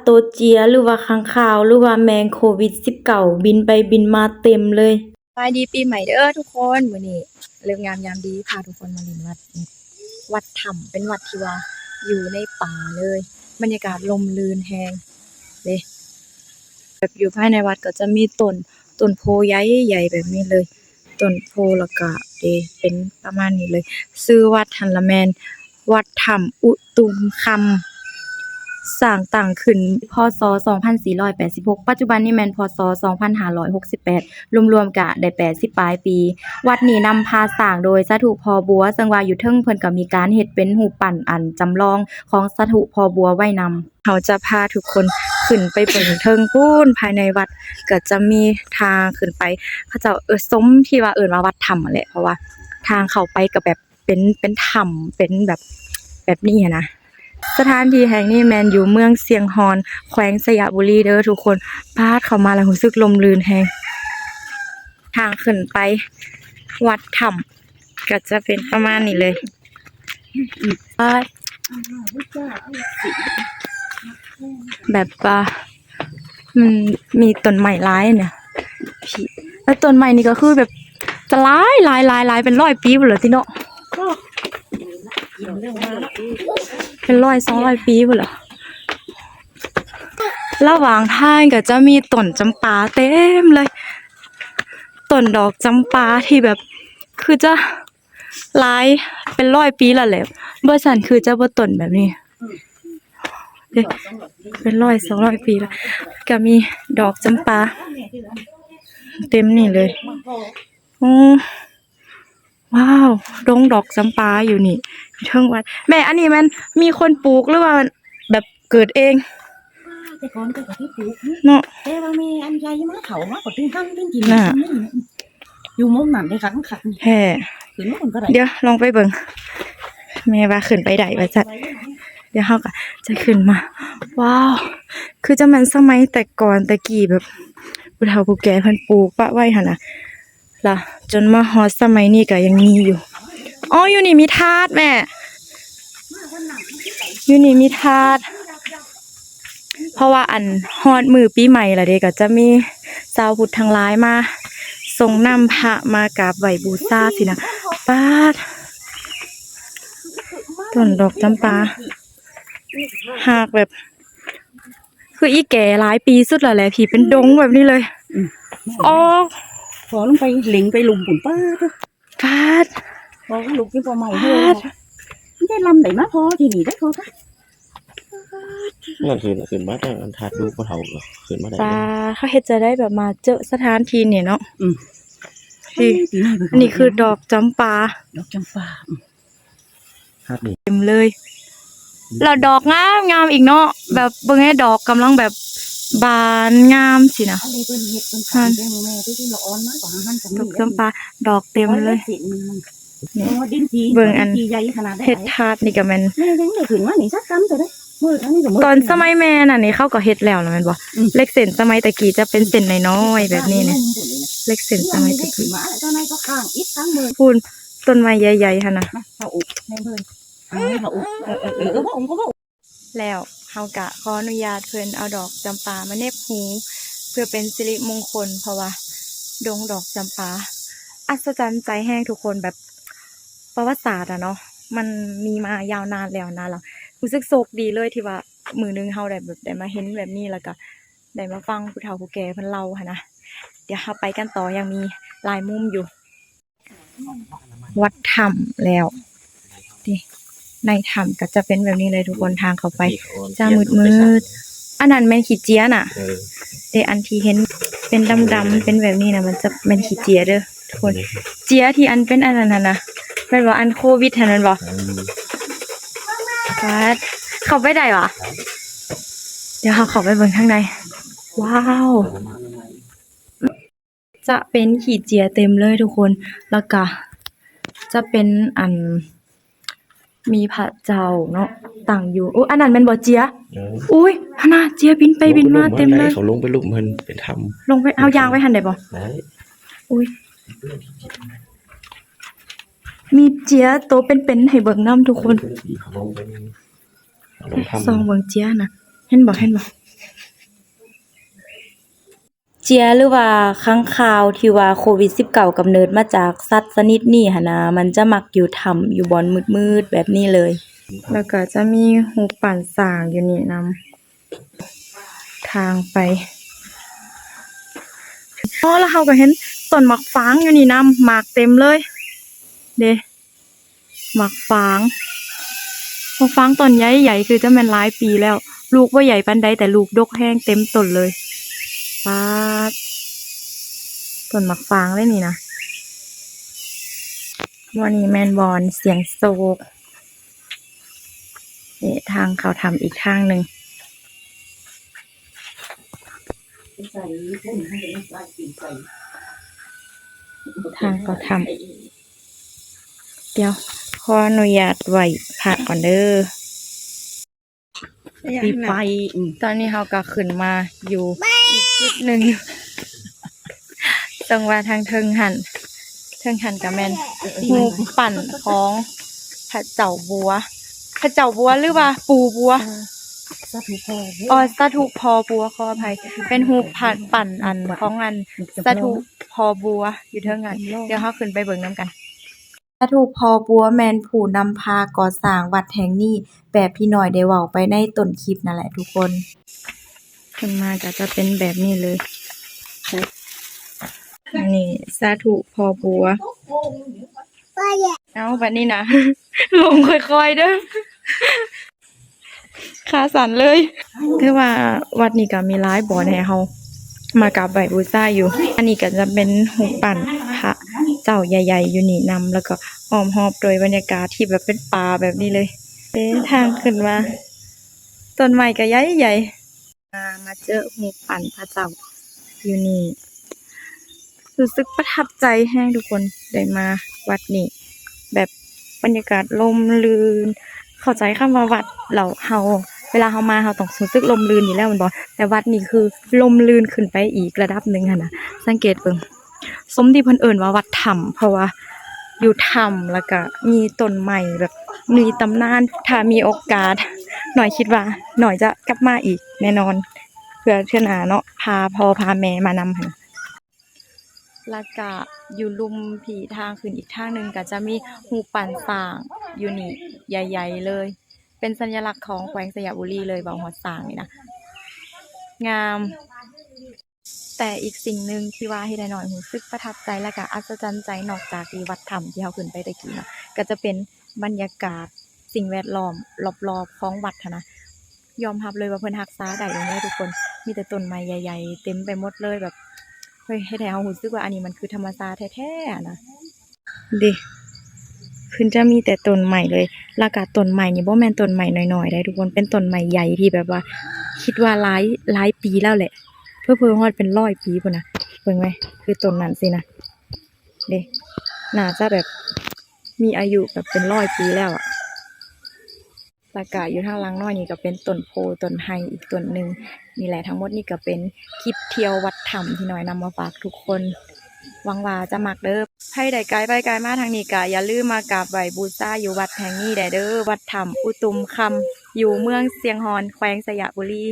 ໂຕເຈຍ ຫຼືວ່າຄ້າງຄາວ ຫຼືວ່າແມງໂຄວິດສິບເກົ້າ ບິນໄປບິນມາເຕັມເລີຍ. ສະບາຍດີປີໃໝ່ເດີທຸກຄົນ. ມື້ນີ້ເລີກງາມຍາມດີ ພາທຸກຄົນມາຫຼິ້ນວັດ ວັດຖ້ຳ ເປັນວັດທີ່ວ່າຢູ່ໃນປ່າເລີຍ. ບັນຍາກາດຮົ່ມລື່ນແຮງເດ້. ແບບຢູ່ພາຍໃນວັດກໍຈະມີຕົ້ນ ຕົ້ນໂພໃຫຍ່ໆແບບນີ້ເລີຍ. ຕົ້ນໂພ ແລ້ວກະເດ ເປັນປະມານນີ້ເລີຍ. ຊື່ວັດຫັ້ນລະແມ່ນວັດຖ້ຳອຸຕຸມຄຳ, ສ້າງຕັ້ງຂຶ້ນ ພ.ສ. ສອງພັນສີ່ຮ້ອຍແປດສິບຫົກ ປັດຈຸບັນນີ້ແມ່ນ ພ.ສ. ສອງພັນຫ້າຮ້ອຍຫົກສິບແປດ ລວມໆກະໄດ້ແປດສິບປາຍປີ. ວັດນີ້ນຳພາສ້າງໂດຍສາທຸພໍ່ບົວ ເຊິ່ງວ່າຢູ່ເທິງເພິ່ນກໍມີການເຮັດເປັນຮູບປັ້ນອັນຈຳລອງຂອງສາທຸພໍ່ບົວໄວ້ນຳ. ເຮົາຈະພາທຸກຄົນຂຶ້ນໄປເບິ່ງເທິງພຸ້ນ. ພາຍໃນວັດກໍຈະມີທາງຂຶ້ນໄປ. ເຂົາເຈົ້າ ເອີ ສົມທີ່ວ່າເອີ້ນວ່າວັດຖ້ຳຫັ້ນແຫຼະ ເພາະວ່າທາງເຂົ້າໄປກໍແບບເປັນ ເປັນຖ້ຳ ເປັນແບບ ແບບນີ້ຫັ້ນນະ. ສະຖານທີ່ແຫ່ງນີ້ແມ່ນຢູ່ເມືອງຊຽງຮອນ ແຂວງໄຊຍະບູລີເດີທຸກຄົນ. ປາດ ເຂົ້າມາແລ້ວຮູ້ສຶກຮົ່ມລື່ນແຮງ. ທາງຂຶ້ນໄປວັດຖ້ຳກໍຈະເປັນປະມານນີ້ເລີຍ. ປາດ ແບບວ່າ ມັນມີຕົ້ນໄມ້ຫຼາຍນະ ແລ້ວຕົ້ນໄມ້ນີ້ກໍຄືແບບຈະຫຼາຍ ຫຼາຍ ຫຼາຍ ຫຼາຍ ເປັນຮ້ອຍປີພຸ້ນລະຕິເນາະ. ເປັນຮ້ອຍ ສອງຮ້ອຍປີພຸ້ນລະ. ລະຫວ່າງທາງກໍຈະມີຕົ້ນຈຳປາເຕັມເລີຍ. ຕົ້ນດອກຈຳປາທີ່ແບບຄືຈະ ຫຼາຍເປັນຮ້ອຍປີແລ້ວແຫຼະ ບໍ່ຊັ້ນຄືຈະບໍ່ຕົ້ນແບບນີ້ເດ້ ເປັນຮ້ອຍສອງຮ້ອຍປີແລ້ວ. ກະມີດອກຈຳປາເຕັມນີ້ເລີຍ. ໂອ້ ວ້າວ ດົງດອກຈຳປາຢູ່ນີ້ ຢູ່ເທິງວັດ. ແມ່ ອັນນີ້ແມ່ນມີຄົນປູກ ຫຼືວ່າແບບເກີດເອງ? ແຕ່ກ່ອນເຂົາກໍເຮັດຢູ່ເນາະ ແຕ່ວ່າແມ່ອັນໃຫຍ່ມາເຖົ້າມາກໍຕື່ນທັນຕື່ນກິນ ຢູ່ມຸມນັ້ນເດ້ຄັກຄັກແທ້. ຂຶ້ນມາເບິ່ງກໍໄດ້ ດຽວລອງໄປເບິ່ງ. ແມ່ວ່າຂຶ້ນໄປໄດ້ວ່າຊັ້ນ ດຽວເຮົາກໍຈະຂຶ້ນມາ. ວ້າວ ຄືຈະແມ່ນສະໄໝແຕ່ກ່ອນແຕ່ກີ້ ແບບຜູ້ເຖົ້າຜູ້ແກ່ເພິ່ນປູກປະໄວ້ຫັ້ນນະ. ລະຈົນມາຮອດສະໄໝນີ້ກໍຍັງມີຢູ່. ອໍ ຢູ່ນີ້ມີທາດແມ່ ຢູ່ນີ້ມີທາດ. ເພາະວ່າອັນຮອດມື້ປີໃໝ່ລະເດ້ ກໍຈະມີຊາວພຸດທັງຫຼາຍມາສົ່ງນ້ຳພະ ມາກາບໄຫວ້ບູຊາຊີ້ນະ. ປາດ ຕົ້ນດອກຈຳປາ ຮາກແບບ ຄືອີແກ່ຫຼາຍປີສຸດແລ້ວແຫຼະ ທີ່ເປັນດົງແບບນີ້ເລີຍ. ອືມ ອໍ ພໍລົງໄປເຫຼັງໄປລຸ່ມພຸ້ນ. ປາດ ປາດ ພໍກໍລຸກຢູ່ ພໍເມົາເຮີ ປາດ ມັນໄດ້ລຳໃດມາພໍທີ່ນີ້ໄດ້ພໍກະ ນັ້ນຄືນ ຂຶ້ນມາທາງອັນທາດດູພໍ່ເຖົ້າ ຂຶ້ນມາໄດ້. ປາດ ເຂົາເຮັດຈັ່ງໃດແບບມາເຈີສະຖານທີ່ນີ້ເນາະ. ອືມ ນີ້ ອັນນີ້ຄືດອກຈຳປາ ດອກຈຳປາ. ອືມ ເຕັມເລີຍ ແລ້ວດອກງາມໆອີກເນາະ. ແບບເບິ່ງໃຫ້ດອກກຳລັງແບບບານງາມຊີ້ນະ. ອັນນີ້ເພິ່ນເຮັດເພິ່ນຂາຍແຕ່ມື້ແມ່ທີ່ລະອອນມາກໍຫາຫັ້ນກັນ ດອກຈຳປາ ດອກເຕັມເລີຍ. ນີ້ ເບິ່ງອັນເຮັດທາດນີ້ກໍແມ່ນ ແມ່ຍັງໄດ້ຂຶ້ນມານີ້ສັກກຳເທື່ອເດ້. ຕອນສະໄໝແມ່ນັ້ນນີ້ເຂົາກໍເຮັດແລ້ວນະແມ່ນບໍ່? ອືມ ເຫຼັກເສັ້ນສະໄໝແຕ່ກີ້ຈະເປັນເສັ້ນນ້ອຍໆແບບນີ້ນະ ເຫຼັກເສັ້ນສະໄໝແຕ່ກີ້. ພຸ້ນ ຕົ້ນໄມ້ໃຫຍ່ໆຫັ້ນນະ ເຂົາອົບໃຫ້ເພິ່ນ ເອີ ເຂົາອົບ ເອີ ເອີ ເອີ ເອີ ບໍ່ອົບກໍບໍ່ອົບ. ແລ້ວເຮົາກະຂໍອະນຸຍາດເພິ່ນເອົາດອກຈຳປາມາເໜັບຫູ ເພື່ອເປັນສິລິມົງຄົນ ເພາະວ່າດົງດອກຈຳປາອັດສະຈັນໃຈແຮງທຸກຄົນ. ແບບປະຫວັດສາດອະເນາະ ມັນມີມາຍາວນານແລ້ວນະ ລະຮູ້ສຶກໂຊກດີເລີຍທີ່ວ່າມື້ໜຶ່ງເຮົາໄດ້ແບບໄດ້ມາເຫັນແບບນີ້ ລະກະໄດ້ມາຟັງຜູ້ເຖົ້າຜູ້ແກ່ເພິ່ນເລົ່າຫັ້ນນະ. ດຽວເຮົາໄປກັນຕໍ່ ຍັງມີຫຼາຍມຸມຢູ່. ວັດຖ້ຳແລ້ວ ນີ້ ໃນຖ້ຳກໍຈະເປັນແບບນີ້ເລີຍທຸກຄົນ ທາງເຂົ້າໄປຈະມືດໆ. ອັນນັ້ນແມ່ນຂີ້ເຈຍນະ ເອີ ແຕ່ອັນທີ່ເຫັນເປັນດຳໆ ເປັນແບບນີ້ນະ ມັນຈະແມ່ນຂີ້ເຈຍເດີທຸກຄົນ. ເຈຍທີ່ອັນເປັນອັນນັ້ນຫັ້ນນະ ແມ່ນບໍ່? ອັນໂຄວິດຫັ້ນແມ່ນບໍ່? ອືມ ປາດ ເຂົ້າໄປໄດ້ຫວາ? ດຽວເຮົາເຂົ້າໄປເບິ່ງທາງໃນ. ວ້າວ ຈະເປັນຂີ້ເຈຍເຕັມເລີຍທຸກຄົນ ແລ້ວກະຈະເປັນອັນມີພະເຈົ້າເນາະຕັ້ງຢູ່. ໂອ້ ອັນນັ້ນແມ່ນບໍ່ເຈຍ? ເອີ ອຸ້ຍ ຫັ້ນນະ ເຈຍບິນໄປບິນມາເຕັມເລີຍ. ເຂົາລົງໄປລຸ່ມເພິ່ນເປັນຖ້ຳ ລົງໄປ ເຮົາຍ່າງໄປຫັ້ນໄດ້ບໍ່? ໄດ້. ອຸ້ຍ ມີເຈຍໂຕເປັນໆໃຫ້ເບິ່ງນຳທຸກຄົນ. ເຂົາລົງໄປ ສ່ອງເບິ່ງເຈຍນະ ເຫັນບໍ່ ເຫັນບໍ່? ເຈຍ ຫຼືວ່າຄ້າງຄາວທີ່ວ່າໂຄວິດສິບເກົ້າກຳເນີດມາຈາກສັດຊະນິດນີ້ຫັ້ນນະ ມັນຈະມັກຢູ່ຖ້ຳ ຢູ່ບ່ອນມືດໆແບບນີ້ເລີຍ. ແລ້ວກໍຈະມີຮູບປັ້ນຊ້າງຢູ່ນີ້ນຳ ທາງໄປ. ອໍ ແລ້ວເຮົາກໍເຫັນຕົ້ນໝາກຟາງຢູ່ນີ້ນຳ ໝາກເຕັມເລີຍເດ້. ໝາກຟາງ ໝາກຟາງຕົ້ນໃຫຍ່ໆ ຄືຈະແມ່ນຫຼາຍປີແລ້ວ. ລູກບໍ່ໃຫຍ່ປານໃດ ແຕ່ລູກດົກແຮງ ເຕັມຕົ້ນເລີຍ. ປາດ ຕົ້ນໝາກຟາງເລີຍນີ້ນະ. ບ່ອນນີ້ແມ່ນບ່ອນສ່ຽງໂຊກ. ເອີ ທາງເຂົ້າຖ້ຳອີກທາງໜຶ່ງ. ທາງເຂົ້າຖ້ຳ. ດຽວ ຂໍອະນຸຍາດໄຫວ້ພະກ່ອນເດີ. ປີໄປ ອືມ ຕອນນີ້ເຮົາກໍຂຶ້ນມາຢູ່ອີກຈຸດໜຶ່ງ. ເຊິ່ງວ່າທາງເທິງຫັ້ນ ເທິງຫັ້ນກໍແມ່ນຮູບປັ້ນຂອງພະເຈົ້າບົວ ພະເຈົ້າບົວ ຫຼືວ່າປູ່ບົວ ສາທຸພໍ່ບົວ ອໍ ສາທຸພໍ່ບົວ ຂໍອະໄພ ເປັນຮູບປັ້ນ ປັ້ນອັນຂອງອັນສາທຸພໍ່ບົວຢູ່ເທິງຫັ້ນ. ດຽວເຮົາຂຶ້ນໄປເບິ່ງນຳກັນ. ສາທຸພໍ່ບົວແມ່ນຜູ້ນຳພາກໍ່ສ້າງວັດແຫ່ງນີ້ ແບບທີ່ນ້ອຍໄດ້ເວົ້າໄປໃນຕົ້ນຄລິບນັ້ນແຫຼະທຸກຄົນ. ຂຶ້ນມາກໍຈະເປັນແບບນີ້ເລີຍ. ອັນນີ້ສາທຸພໍ່ບົວ. ເອົາ ບັດນີ້ນະ ລົງຄ່ອຍໆເດີ້. ຂາສັ່ນເລີຍ. ຖືວ່າວັດນີ້ກໍມີຫຼາຍບ່ອນໃຫ້ເຮົາມາກາບໄຫວ້ບູຊາຢູ່. ອັນນີ້ກໍຈະເປັນຮູບປັ້ນພະເຈົ້າໃຫຍ່ໆຢູ່ນີ້ນຳ ແລ້ວກໍອ້ອມຮອບໂດຍບັນຍາກາດທີ່ແບບເປັນປ່າແບບນີ້ເລີຍ. ເອີ ທາງຂຶ້ນມາ ຕົ້ນໄມ້ກໍໃຫຍ່ໆ. ມາ ມາເຈີຮູບປັ້ນພະເຈົ້າຢູ່ນີ້ ຮູ້ສຶກປະທັບໃຈແຮງທຸກຄົນ ໄດ້ມາວັດນີ້ ແບບບັນຍາກາດລົມລື່ນ. ເຂົ້າໃຈຄຳວ່າວັດແລ້ວ ເຮົາ ເວລາເຮົາມາ ເຮົາຕ້ອງຮູ້ສຶກລົມລື່ນຢູ່ແລ້ວແມ່ນບໍ່? ແຕ່ວັດນີ້ຄືລົມລື່ນຂຶ້ນໄປອີກລະດັບໜຶ່ງຫັ້ນນະ. ສັງເກດເບິ່ງ ສົມທີ່ເພິ່ນເອີ້ນວ່າວັດຖ້ຳ ເພາະວ່າຢູ່ຖ້ຳ ແລ້ວກະມີຕົ້ນໄມ້ແບບມີຕຳນານ. ຖ້າມີໂອກາດ ນ້ອຍຄິດວ່ານ້ອຍຈະກັບມາອີກແນ່ນອນ ເພື່ອເທື່ອໜ້າເນາະ ພາພໍ່ພາແມ່ມານຳຫັ້ນ. ແລ້ວກະຢູ່ລຸ່ມພີ້ທາງຂຶ້ນອີກທາງໜຶ່ງ ກະຈະມີຮູບປັ້ນຊ້າງຢູ່ນີ້ໃຫຍ່ໆເລີຍ ເປັນສັນຍະລັກຂອງແຂວງໄຊຍະບູລີເລີຍ ເວົ້າຮອດຊ້າງນີ້ນະ ງາມ. ແຕ່ອີກສິ່ງໜຶ່ງທີ່ວ່າເຮັດໃຫ້ນ້ອຍຮູ້ສຶກປະທັບໃຈ ແລະກະອັດສະຈັນໃຈ ນອກຈາກທີ່ວັດຖ້ຳທີ່ເຮົາຂຶ້ນໄປແຕ່ກີ້ເນາະ ກະຈະເປັນບັນຍາກາດສິ່ງແວດລ້ອມລອບໆຂອງວັດຫັ້ນນະ. ຍອມຮັບເລີຍວ່າເພິ່ນຮັກສາໄດ້ເລີຍທຸກຄົນ ມີແຕ່ຕົ້ນໄມ້ໃຫຍ່ໆເຕັມໄປໝົດເລີຍ ແບບ ເຮີ້ຍ ເຮັດໃຫ້ເຮົາຮູ້ສຶກວ່າອັນນີ້ມັນຄືທຳມະຊາດແທ້ໆນະ. ເດ້ ເພິ່ນຈະມີແຕ່ຕົ້ນໄມ້ເລີຍ ແລ້ວກະຕົ້ນໄມ້ນີ້ບໍ່ແມ່ນຕົ້ນໄມ້ນ້ອຍໆໃດ໋ທຸກຄົນ ເປັນຕົ້ນໄມ້ໃຫຍ່ທີ່ແບບວ່າຄິດວ່າຫຼາຍ ຫຼາຍປີແລ້ວແຫຼະ ເຜີໆຮອດເປັນຮ້ອຍປີພຸ້ນນະ. ເບິ່ງໄວ້ ຄືຕົ້ນນັ້ນຊີ້ນະ ເດ້ ໜ້າຈະແບບມີອາຍຸແບບເປັນຮ້ອຍປີແລ້ວອະ. ແລ້ວກະຢູ່ທາງຫຼັງນ້ອຍນີ້ກໍເປັນຕົ້ນໂພຕົ້ນໄຮອີກຕົ້ນໜຶ່ງ. ນີ້ແຫຼະ ທັງໝົດນີ້ກໍເປັນຄລິບທ່ຽວວັດຖ້ຳທີ່ນ້ອຍນຳມາຝາກທຸກຄົນ ຫວັງວ່າຈະມັກເດີ້. ໃຜໄດ້ກາຍໄປກາຍມາທາງນີ້ກະຢ່າລືມມາກາບໄຫວ້ບູຊາຢູ່ວັດແຫ່ງນີ້ແດ່ເດີ້ ວັດຖ້ຳອຸຕຸມຄຳ ຢູ່ເມືອງຊຽງຮອນ ແຂວງໄຊຍະບູລີ.